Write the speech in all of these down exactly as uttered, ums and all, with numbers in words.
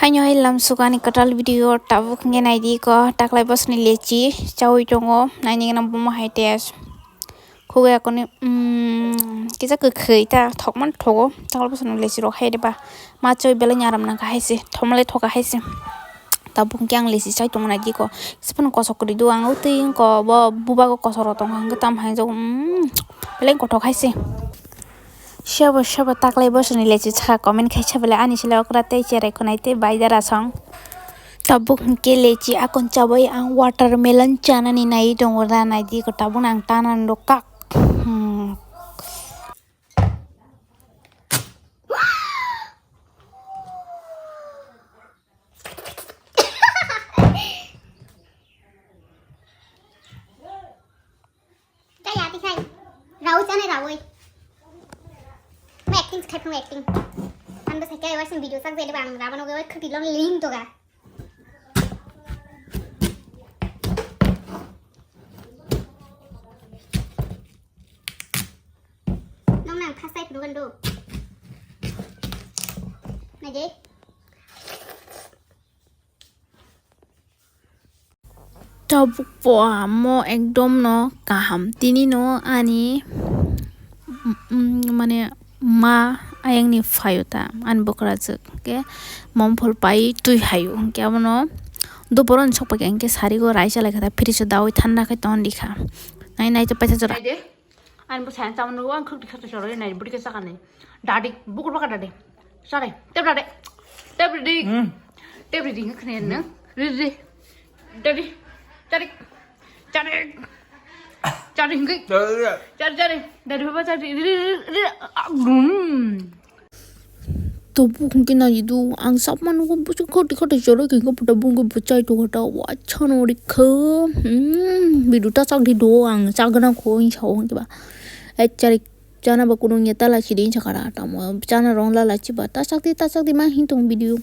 Aino hai lamsukani kwtal video tabuk hwnkhe naidi ko taklai bosni lechi chaui tongo naini gana bomo hai test. Khuga yakoni, mm, kisa kwkhwi ta thokmani thogo. Taklai bosni lechi rok hai de ba ma choi belai ni aram nangkha hai se thokmale thoka hai se. Tabuk hwnkhe ang lechi chai tongmani naidi ko. Kisa phano kosok kwrwi do ang twi wngko bo bubago kosok rok tongkha hwnkhe tam hai jago, mm, belai kothok hai se. Sabo sabo taklai bosni lechi chakha comment khaisa belai ani sila okra tei cherai khwnai tei bai dara song. Tabuk hwnkhe lechi akon chabai ang watermelon chanani nai tongo da naidi ko tabuk ang tanani rok kak. Hmm. Kaya tikhai. Rawi chane rawi. Mo acting khai phung acting. Ang bo sakai wasin video sak jele bang rawan oge wai khuti lon ling toga. Nong nang first time phunu kan do. Naje. Tabuk po amo ekdom no kaham. Tini no ani, mm, mane ma ayang ni phaio ta ani bwkrajwk. Ke momphol pai twi haio. Ke abono dopor on sok pai khe sari go rai chalai kha ta fridge o dawi thanda khai ton di kha. Nai nai to paisa jora. Ani bo sayang tamo nugo ang khwk dikha to choro nai budi ke sakani. Dadi bukur baka dadi. Sare, tep dadi. Tep dadi. Hmm. Tep dadi ngi khne nang. Ri ri. Dadi. Chari. Chari. Chari ngi. Chari, chari. Chari, chari. Dadi baba chari. Ri ri ri. Agum. Tabuk hwnkhe naidu ang chapmano bo buchung khoti khoti choroi khe tabuk hwnkhe bo chai tongkha ta wachano rikha. Hmm, bidu ta chakdi do ang chagna kho hinsa o hwnkhe ba. Ai chari chana ba kunu ya ta lachi di hinsa kara tamo chana rong la lachi ba ta chakdi ta chakdi ma hin tong bidu.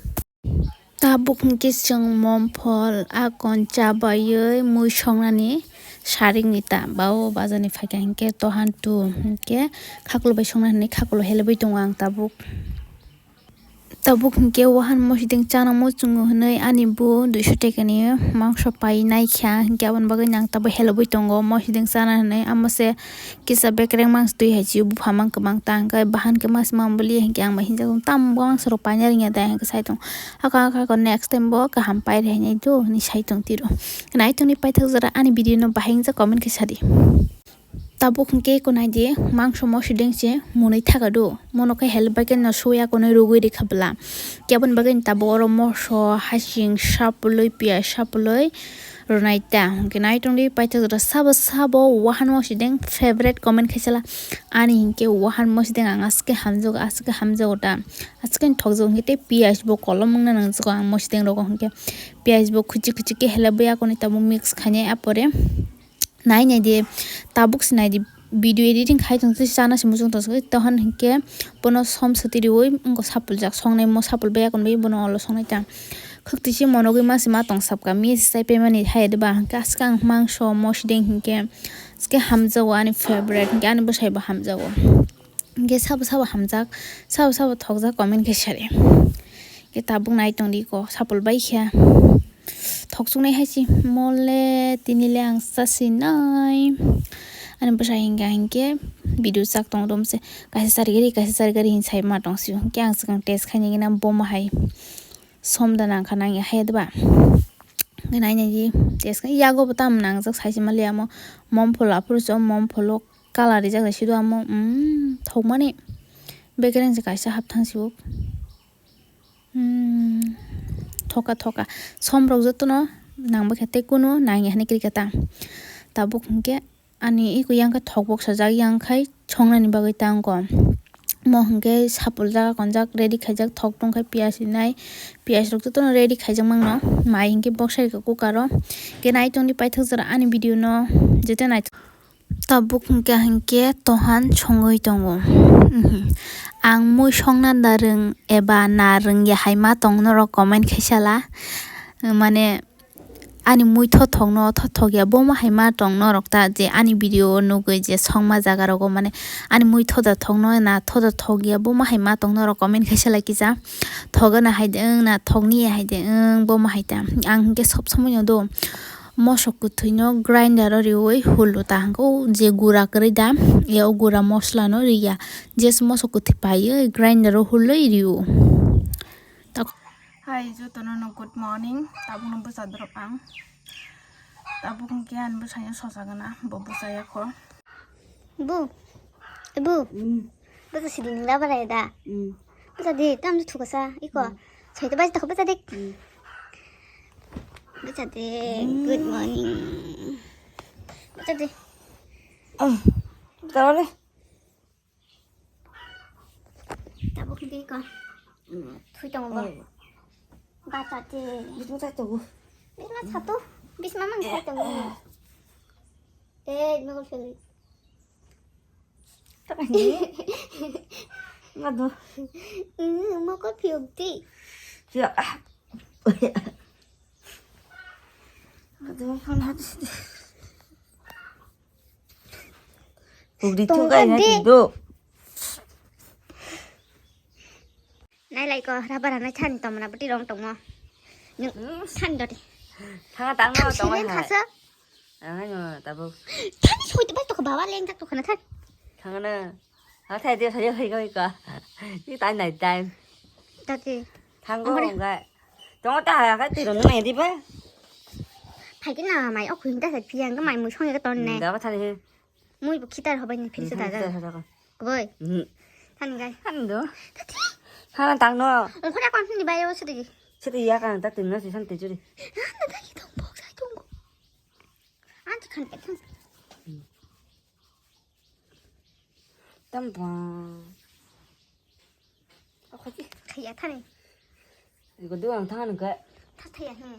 Tabuk hwnkhe chwng momphol akon chabaiwi mui songnani saringni ta bao bazani phaikha hwnkhe tohan tu hwnkhe khakulo bai songna hinwi khakulo helebwi tongo ang tabuk. Tabuk hwnkhe wahan mosideng chana muchungo hinwi ani bo duiso tekani mangso pai naikha hwnkhe aboni bagwi ang tabuk helebwi tongo mosideng chana hinwi amo se kisa bekereng mangso twi hai se bupha mang kwbang ta hwnkhe bahan khe mas mamboli hwnkhe ang bai hinjak tamo mangso rok paina rwngya dai hwnkhe sai tongo. Aka aka ko next time bo kaham pai rehai nai do hinwi sai tong tiro. Nai tongni paithak jora ani video no bahai wngjak comment khe sadi. Tabuk hwnkhe ko nai di mangso mosideng se mwnwi thaga do. Mono khe help bai khe no suya konwi rwgwi rikha bwla. Keboni bagwi tabuk oro moso hasing sapulwi piyaj sapulwi rwnai ta. Hwnkhe nai tongdi paithak jora sabo sabo wahan mosideng favorite comment khaisala. Ani hinkhe wahan mosideng ang aswk khe hamjago aswk khe hamjago ta. Aswk khe thokjago hwnkhe tei piyaj bo kolom wngna nangjago ang mosideng rogo hwnkhe piyaj bo khuchi khuchi khe helebwi akoni tabuk mix khainai apore nai nai di tabuk se nai di video editing khai tong se chana se muchung tong se tohan hwnkhe bono som swtwi riwi wngkha sapuljak songnai mo sapul bai akon bai bono olo songnai ta khwktwi se monogwi ma se ma tong sapkha miss chai paimani hai de ba hwnkhe aswk ang mangso mosideng hwnkhe. Hwnkhe hamjago ani favorite hwnkhe ani bwsai bo hamjago. Hwnkhe sabo sabo hamjak sabo sabo thokjak comment khe sari. Hwnkhe tabuk nai tongdi ko sapul bai khe. Thokchuknai hai se mole tini le ang chasinai. Ani bwsai hwnkha hwnkhe video chak tong dom se kaisa chari gari kaisa chari gari hin sai ma tong sio hwnkhe ang swkang test khainai gana bomo hai. Somda nangkha nangya hai deba. Nai nai di test khai yago bo tam nangjak sai se mali amo mompholo aphuru se o mompholo colour rijak jai sido amo, mm, thokmani bekereng se kaisa hapthang sibuk. Hmm, thoka thoka. Som rok jotono nang bwkha tei kunu nangya hinwi krikha ta. Tabuk hwnkhe ani iko yang khe thok boksa jak yang khai songnani bagwi tangkho. Mo hwnkhe sapul jak konjak ready khaijak thok tongkhai piyaj hinai. Piyaj rok jotono ready khaijak mangno. Mai hwnkhe boksa rikha cooker o. Hwnkhe nai tongdi paithak jora ani video no jete naithok. Tabuk hwnkhe hwnkhe tohan songwi tongo. Mhm. Ang mui songna da rwng eba na rwngya hai ma tong norok comment khaisala. Mane Ani mui thothokno thothok ya, bomo hai ma tong norok ta, je ani video o nugwi je songma jaga rogo, mane ani mui thoda thokno na thoda thok ya, bomo hai ma tong norok comment khaisa lai kisa. Thogana hai de wng na thokni ya hai de wng, bomo hai ta. Ang hwnkhe sob somoi no do mosok kwthwi no grinder o riwi hulo ta hwnkhe o je gura kwrwi da, ya o gura mosla no riya, just mosok kwthwi paiwi grinder o hulwi rio. Hai, jotono no good morning. Tabukno bwsa drop ang. Tabuk hwnkhe ani bwsano sosa gana, bo bwsa yakho. Bu, bu. Mm. Bwsa sidi nila bara da. Mm. Bwsa di, tam thukasa, iko. Mm. Soita baji takho bwsa di. Mm. Bwsa di, mm. Good morning. Bwsa di. Ah, tawale. Tabuk hwnkhe iko. Thui tongo bo. Oh. Bacha te. Bising chai tongo. Bising chai to. Bising mamang chai tongo. Eh, eh. Eh, mego seli. Takani. Ngado. Ini moko piuk di. Ya. Ngado, ngado. Hubri tongo thukai na de. Tindo. Nai lai ko, rubber hanai thani tongmana bwtwi rong tongmo. Nwng hmm. Thani dodi. Thanga tangno tong hai. Khasa. Ang hai no tabo. Thani soi to bai to baba leng tak to khana than. Thanga na. Ha thai de thai thai ko ko. Ni tai nai time. Dodi. Thango ongkore. Ongga. Tongo ta ha ka tiro nai di ba. Phai ke na mai ok hin ta sa phiya ga mai mu song ya ton ne. Da ba thani he. Mui bo khitar hobai ni phirsa ta ja. Khitar hobai. Koboi. Mhm. Thani gai. Thani do. Thati. Thana tang no. Ongkore kon ni bai o sidi. Sidi ya kan ta tin no si san te juri. Na na ta ki tong bok sai tong. An ti khan ke thang. Tam ba. Khaya thani. Iko duang thangan ka. Tha thaya he.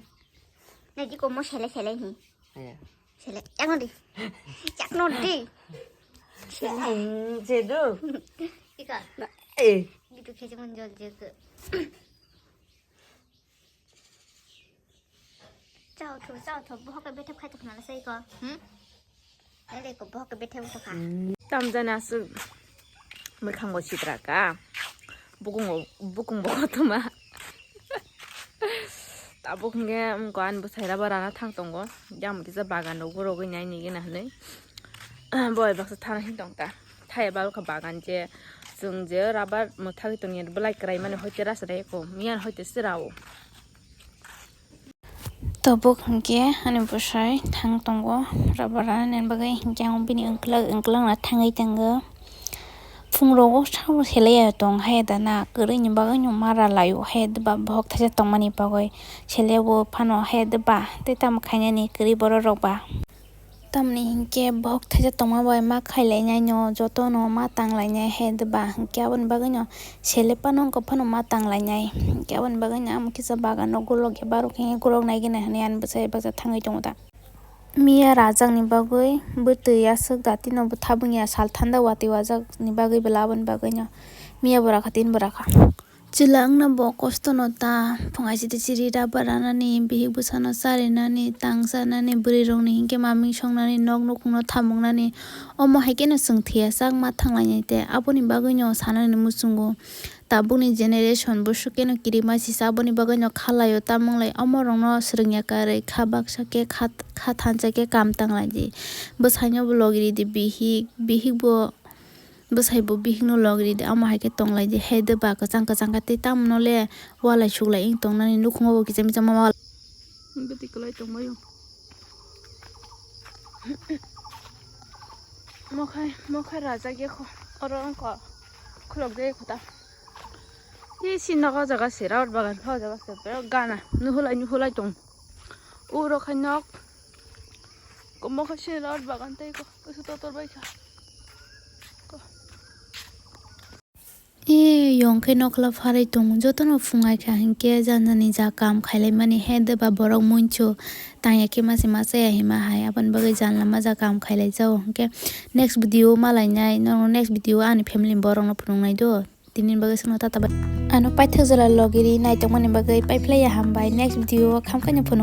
Nai di ko mo sele sele he. Aya. Sele. Chakno di. Chakno di. Sele. Ang jedu. Ika. Na, eh. Gitu khe mon jol je ke. Chao tho, chao tho, bohok ke bethep khai tongkha na sai ko. Hmm? Ele ko bohok ke bethep tongkha. Tam jani aswk mwkhang bo sitra ka. Bukung bo, bukung bo kotorma. Tabuk hwnkhe wngkha ani bwsai rubber rana thang tongo. Yang kisa bagan rok gurogwi nai nigina hinwi. Boi baksa thana hin tongta. Thaya balkha bagan je chwng je rubber mwthagwi tongya belai kwrai mani hoite rasa reko. Miyan hoite se rao. Tabuk hwnkhe ani bwsai thang tongo rubber rana nini bagwi, hwnkhe ang bini wngklak wngklak na thangwi tongo. Phungrogo sabo selai ya tong hai da na, kwrwini bagwino mara laio hai da ba, bohok thaisa tongmani bagwi selaibo phano hai da ba, tei tamo khainani kwrwi borok rok ba. Tamni hinkhe bohok thaisa tongma bai ma khailai naino, jotono ma tanglainai hai da ba, hinkhe aboni bagwino sele phano wngkha phano ma tanglainai, hinkhe aboni bagwino amo kisa bagano golok ya, barok hinkhe golok nai gina hinwi ani bwsai baksa thangwi tongo da. Miya rajakni bagwi bwtwi aswk datino bo thabwngya, sal thanda watwi wajakni bagwi bwla aboni bagwino miya bo rakha tini bo rakha. Chwla wngna bo kostono ta, phung aisite chiri rubber ranani, bihik bwsano charinani, tang chanani, bwrwirokni hinkhe maming songnani, nok nukhungno thamungnani, omo hai kheno chwng thwiya chak ma thanglainai te, aboni bagwino sanani muchungo. Tabukni generation bwswk keno kirima sisa, aboni bagwino khalaio, tamwnglai omorokno swrwngya karwi kha baksa khe kha, kha thansa khe kam tanglaidi. Bwsaino bo logiridi bihik, bihik bo bwsai bo bihikno logiridi, omo hai khe tonglaidi. Hai de ba kwchang kwchang khe tei tamno le walai suklai wng tongnani, nukhungo bo kisa misa ma wal. Bwtwi kwlai tongbaio. Mokhai, mokhai rajak ya kho. Oro wngkha khulok de kho ta. Hi si nogo jaga se, rabar bagan kha o jaga se, pero gana nuhulai nuhulai tong. Uro khai nok. Komo khai se rabar bagan tei ko, koso totor bai kha. Ko. E, yong khe nokla pharwi tongo, jotono phungai kha hinkhe jani jani ja kam khailaimani, he de ba borok munchu tangya khe mase masa ya hima hai, aboni bagwi janla ma ja kam khailai jao hinkhe next video o malainai, norok next video o ani family borokno phunuknai do. Tini bagwi sono tata bai. Ano paithak jora logiri naitokmani bagwi paiphlaiya hambai, next video o khamkhaino phunuknai.